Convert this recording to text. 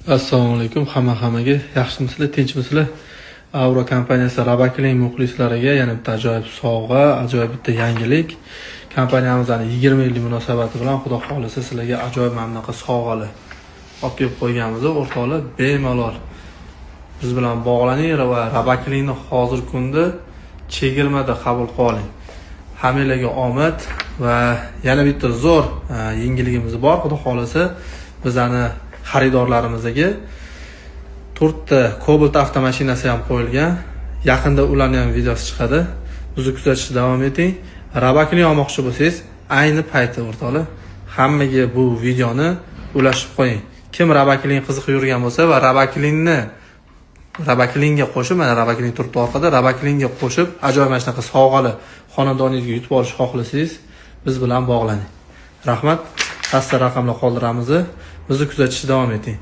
Assalomu alaykum hammaga. Yaxshimisizlar, tinchmisizlar? Avro kompaniyasi Rabakling muxlislariga yana bitta ajoyib sovg'a, ajoyib bitta yangilik. Kompaniyamizning 20 yillik munosabati bilan, Xudo xohlasa, sizlarga ajoyib mana bunaqa sovg'alar olib kelib qo'yganmiz. O'rtoqlar, bemalol biz bilan bog'laning va Rabaklingni hozirgi kunda chegirmada qabul qilib oling. Hammanglarga omad va yana bitta zo'r yangiligimiz bor. Xudo xohlasa, bizani xaridorlarimizga to'rtta Cobalt avtomashinasi ham qo'yilgan. Yaqinda ularni ham videosi chiqadi. Bizni kuzatishda davom eting. Rabakli olmoqchi bo'lsangiz, ayni payti, o'rtoqlar, hammaga bu videoni ulashib qo'ying. Kim Rabakling qiziqib yurgan bo'lsa va Rabaklinga qo'shib, mana Rabakling turibdi orqada, Rabaklinga qo'shib ajoyib mana shunaqa sovg'ali xonadoningizga yutib olishni xohlasangiz, biz bilan bog'laning. Rahmat. Pastda raqamlar qoldiramiz. Bizni kuzatishda davom eting.